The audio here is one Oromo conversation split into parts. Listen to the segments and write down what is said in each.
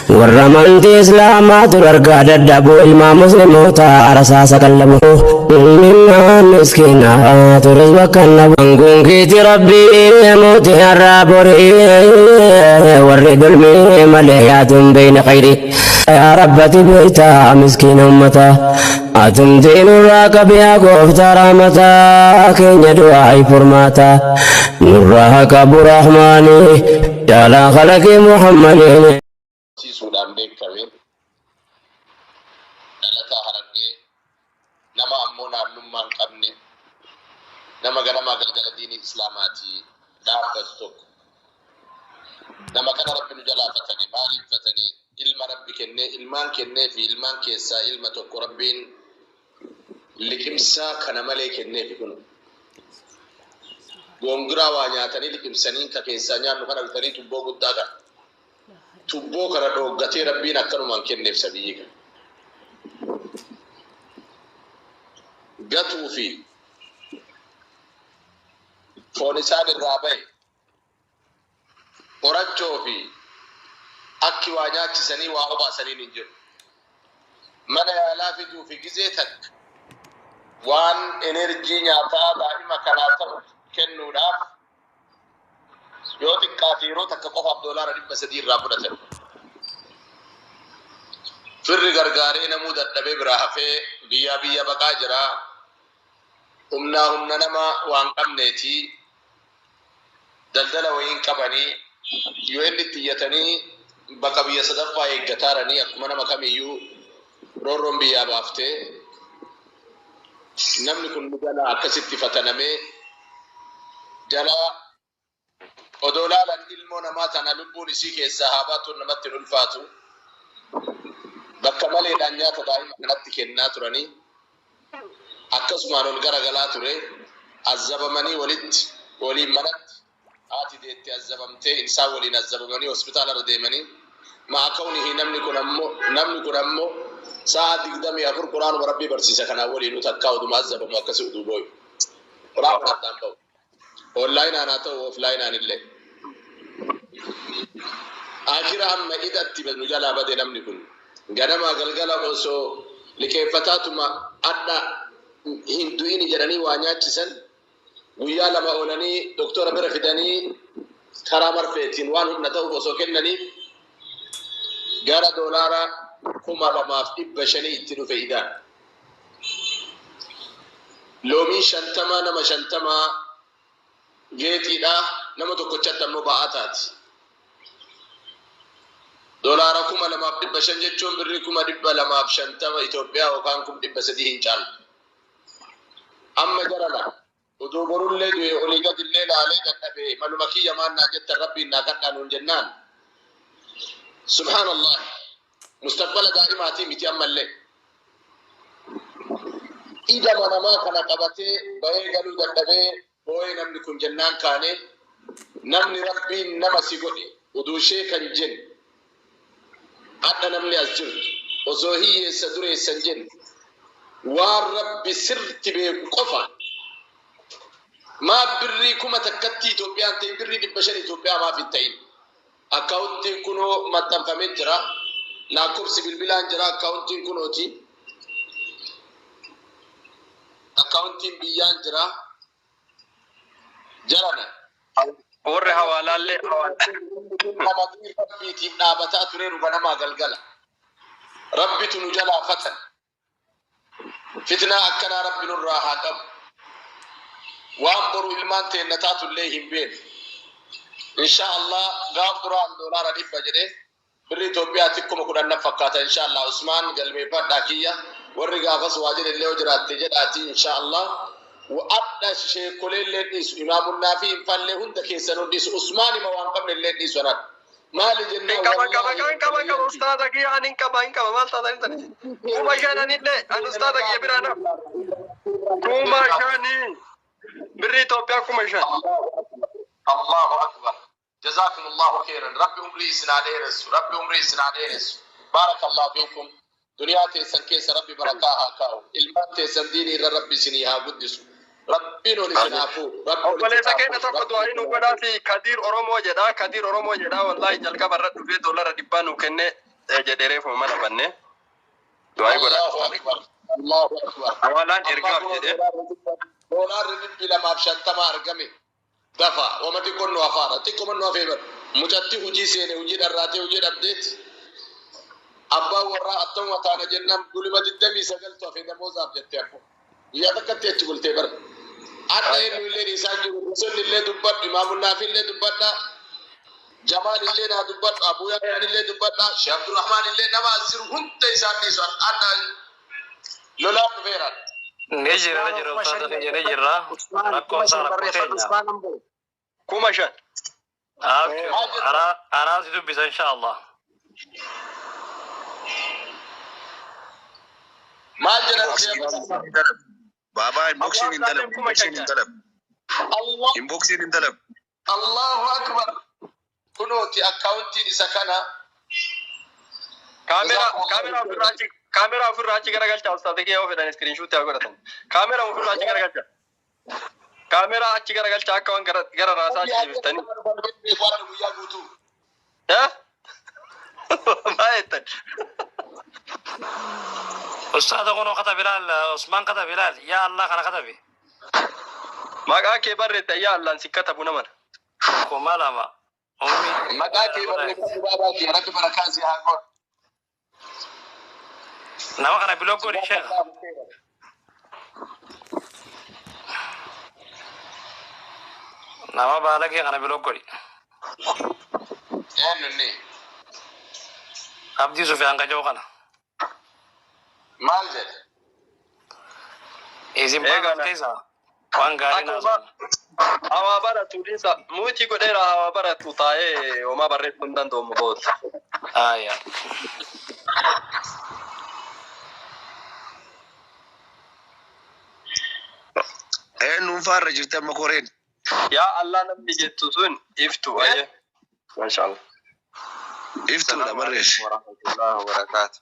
Warra amantii Islaamaa dur argaa dadhabu ilmaa muslimootaa rasaasa qallabu. Ilmaan miskiinaa tures bakka nabu. Aangoon keeti Rabbii mootii har'aa borii warri dulmii malee yaadun beeyna khayrii. Yaa Rabbati beektaa miskiina ummata. Atumti nurraa qabi yaa gooftaa rahmataa keenya du'aa furmaata. Nurraa haa qabu rahmaani jaalaa khalaqii Muhammadiin. Barsiisuudhaan beekame. Dhalataa Harargee, nama ammoo naannummaa hin qabne, nama ganamaa galgala diinii Islaamaatii dhaabbatu tokko. Nama kana Rabbi nu jalaa fatane. Maaliin fatane? Ilma Rabbi kennee, ilmaan kenneefi ilmaan keessaa ilma tokko Rabbiin liqimsaa kana malee kenneefi kunoo. Goongiraa waa nyaatanii liqimsaniin ka keessaa nyaannu kana bitanii tubboo guddaa kana. Tubboo kana dhooggatee Rabbiin akkanumaan kenneef sabiyyii kana. Gatuu fi foon isaan irraa bahe horachoo fi akki waa nyaachisanii waa obaasaniin hin jiru. Mana yaalaa fiduu fi gizee takka waan enerjii nyaataa daa'ima kanaa ta'u kennuudhaaf yoo xiqqaate yeroo takka qofaaf doolaara 300 irraa fudhatan. Firri gargaaree namuu dadhabee biraa hafee biyyaa biyya baqaa jira. Humnaa humna nama waan qabneeti. Daldala wayii hin qabanii. UN itti iyyatanii baqa biyya sadaffaa eeggataaranii akkuma nama kamiyyuu roorroon biyyaa baaftee. Namni kun nu jalaa akkasitti fatanamee jalaa odoo laalan ilmoo namaa tana lubbuun isii keessaa haa baatuun namatti hin ulfaatu. Bakka maleedhaan nyaata daa'ima kanatti kennaa turanii akkasumaan ol garagalaa ture. Azzabamanii walitti waliin manatti Haati deette azzabamtee insaan waliin azzabamanii hospitaala irra deemanii ma'a kawnihi namni kun ammoo namni kun ammoo sa'a 24 quraanuma rabbii barsiisa kanaan waliinuu takkaa oduma azzabamu akkasi uduu booyu quraanuma addaan ba'u onlaayinaan haa ta'u oflaayinaan illee akira amma idatti nu jalaa bade namni kun ganamaa galgala osoo liqeeffataatuma adha hin du'ini jedhanii waa nyaachisan Guyyaa 2 oolanii doktora bira fidanii karaa marfeetiin waan humna ta'uuf osoo kennaniif gara doolaara 2,500 itti dhufe idaan. Loomiin 50 nama 50 geexiidha, nama tokkochatti ammoo ba'aa taati. Doolaara 2,500 jechuun birrii 250,000 Itoophiyaa yookaan 300,000 hin caalu. Amma jarana uduu borullee du'e olii gadillee laalee dadhabe maluma kiyya maal naan jettan Rabbiin naa kadhaa nuun jennaan Subhaanallahi mustaqbala daa'imaatii miti ammallee idama namaa kana qabatee bahee galuu dadhabee boo'ee namni kun jennaan kaanee namni Rabbiin nama si godhe uduu sheeka hin jenne hadha namni as jirtu osoo hiyyeessa dureessa hin jenne waan Rabbi sirrti beeku qofa maaf birrii kuma takkattii Itoophiyaa hin ta'in birrii 500 Itoophiyaa maaf hin ta'in akkaawuntiin kunoo maxxanfamee jira laakkobsi bilbilaan jira akkaawuntiin kunooti akkaawuntiin biyyaan jira jarana. Warri hawaalaallee hawaala. Amantii Rabbiitiif dhaabataa tureeru ganamaa galgala. Rabbitu nu jalaa fatan. Fitnaa akkanaa Rabbi nurraa haa qabu. Waan boru ilmaan teenna taatullee hin beeknu. Inshaa Allah gaaf duraan doolaara 100 jedhee Birri Itoophiyaatti 10,000 naf fakkaata insha Allah Usmaan galmeeffadhaa kiyya warri gaafas waa jedhe illee yoo jiraatte jedhaatii insha Allah adha sheekkolee illee dhiisu imaamunnaa fi infallee hunda keessanuu dhiisu Usmaanima waan qabne illee dhiisu anan maali Hin jennaan qaba qaba wallaahi hin qaba hin qaba obboleeyyan ustaaza kiyya ani hin qaba hin qaba maal taatanii tani 5,000nillee an ustaaza kiyya biraa naaf 5,000 birrii Itoophiyaa 5,000. Allahu akbar Jazakumullahu kheyran Rabbi umrii isin haa dheeressu Rabbi umrii isin haa dheeressu Barakallahu fiikum Duniyaa teessan keessa Rabbi barakaa haa kaa'u ilmaan teessan diinii irra Rabbi isinii haa guddisu Rabbiin ol isin haa fuudhu Rabbi ol isin Obboleessa haa keenya fuudhu tokko Rabbi du'aa'ii ol nu isin haa godhaa fi Kadiir Oromoo jedha. Kadiir Oromoo jedha. Wallaahi jalqaba irra dhufee doolara dhibbaa nu kenne. Jedhee reefu mana bannee du'aa godhaa. Allahu akbar. Allahu akbar. Hawaalaan ergaaf jedhee. Doolaarri 250 argame. Dafa wama xiqqoon nu hafaara. Xiqqooma nu hafee bara. Mucatti hojii seene, hojii dharraatee, hojii dhabdeeti. Abbaan warraa attamuma taana jennaan guluma 29tu hafee damoozaaf jettee ammoo. Guyyaa takkatti achi bultee bara. Adda eenyu illee isaan jiru. Gosoonni illee dubbadhu. Imaamunnaafi illee dubbadha. Jamaal illee naa dubbadhu. Abuu Yaayaan illee dubbadha. Sheekh Abdurrahmaan illee nama as jiru hunda isaan dhiisu. Adda lolaan dhufeera. Ni jira, ni jira, ustaaza keenya, ni jirra. Rakkoon isaa rakkoo teenya. 5,000. Abshir, araa si dubbisa insha Allah. Maal jedhan Sheekh? Baabaa, inboxiin hin dalagu. Inboxiin hin dalagu. Allah. Inboxiin hin dalagu. Allahu akbar. Kunooti akkaawuntiin isa kana. Kaameraa ofirraa achi garagalchaa, ustaaza kiyya, yoo fedhan screenshot haa godhatan. Kaameraa ofirraa achi garagalchaa. Kaameraa achi garagalchaa, akka waan gara raasaa achi deebiftanii. Guyyaa guutuu. Eh? Maal jettan? Ustaaza, kunoo katabi, ilaal, Usmaan katabi, ilaal, yaa Allah kana katabi. Maqaa kee barreette, yaa Allaan si katabu namana. 2000. Ummi. Maqaa kee barreeffadhu, baabaa kee Rabbi barakaa si haa godhu. Nama kana block godhi, sheekh. Nama baalagee kana block godhi. Eenyu inni? Abdii Sufiyaan kajoo kana. Maal jedhe? Isin Eegaa baala keessa waan gaarii naasoo. Hawaa baratu dhiisa. Muutii godheera, hawaa baratu taa'ee homaa barreessuu hin danda'u booda. Aya. Eenyuun faarra jirti amma koreen? Yaa Allah namni jettu sun iftu ayye. Maashaallah. Iftuudha barreessi. Warahmatullahi wabarakatuh.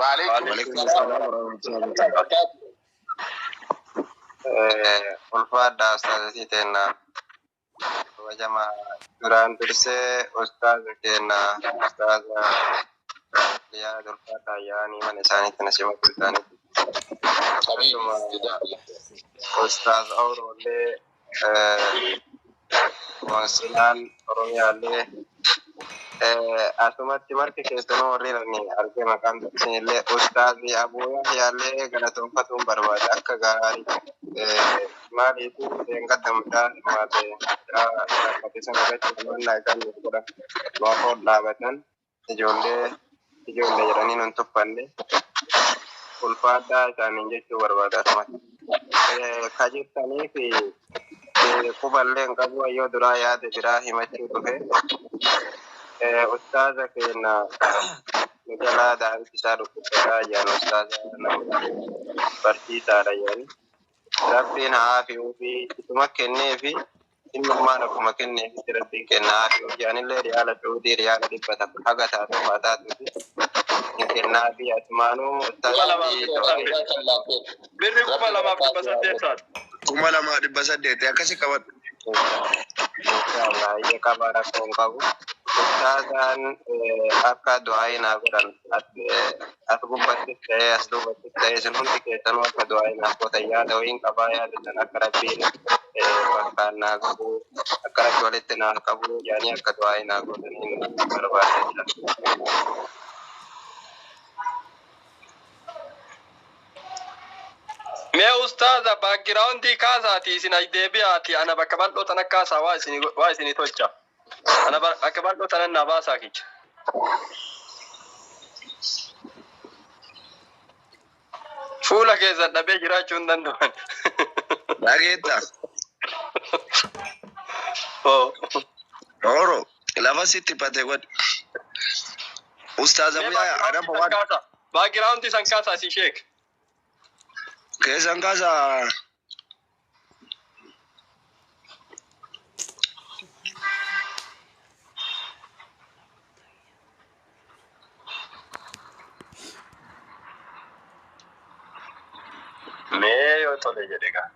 Waalaikum Waalaikum salaam salaam warahmatullahi wabarakatuh. Ulfaadhaa, ustaazatii teenna kabajamaa, duraan dursee ustaaza keenya, ustaaza Riyaad, ulfaadhaa, yaa'anii mana isaaniitti na simachuu isaaniitti. Habibi. Ustaaz Awroollee, Koonsilaan Oromiyaallee, asumatti marti keessanuu warri ani argee maqaan isinillee, ustaazi Abuu Yahyaallee galatoonfatuun barbaada akka gaarii. Maaliif seengadda mucaa hirmaate, mucaa rakkate sana irratti hirmaannaa isaan nuuf godhan, nu dhaabatan, ijoollee ijoollee jedhanii nun tuffanne, ulfaadhaa isaaniin jechuu barbaada asumatti. Ka jettanii fi quballee hin qabu, yoo duraa yaada biraa himachuu dhufe, ustaaza keenya nu jalaa daa'imti isaa dhukkubsataa jiran, ustaaza nama barsiisaadha jedhani. Rabbiin haa fi isuma kenneefi, innummaan akkuma kenneefitti Rabbiin kenna haa fi jedhanillee, riyaala Suudii riyaala 100 haga taatu haa taatuufi hin kennaafi asumaanuu ustaaza. Birri 2,800 taate. 2,800 akkasi qabadhu. Inshallah, ija qaba, rakkoo hin qabu. Ustaazaan akka du'aa naa godhan, as gubbattis ta'ee as duubattis ta'ee isin hundi keessanuu akka du'aa naaf gootan yaada wayiin qabaa, yaada san akka Rabbiin bakkaan naa qabu, akka Rabbi walitti naa qabu jedhanii akka du'aa naa godhaniin barbaada jechuudha. Mee ustaaza, backgroundii kaasaati isin as deebi'aati, ana bakka bal'oo tana kaasaa, waa isinii tolcha. Ana bakka bal'oo tana naa baasaa kicha. Fuula keessan dhabee jiraachuu hin danda'an. Dhageetta. Oh. Oro lafa sitti pate godhi. Ustaaza Mee Buyaa adama waan kaasaa. Backgroundii san kaasaa isin, sheek. Keessan kaasaa. Mee yoo tole jedhe gaa.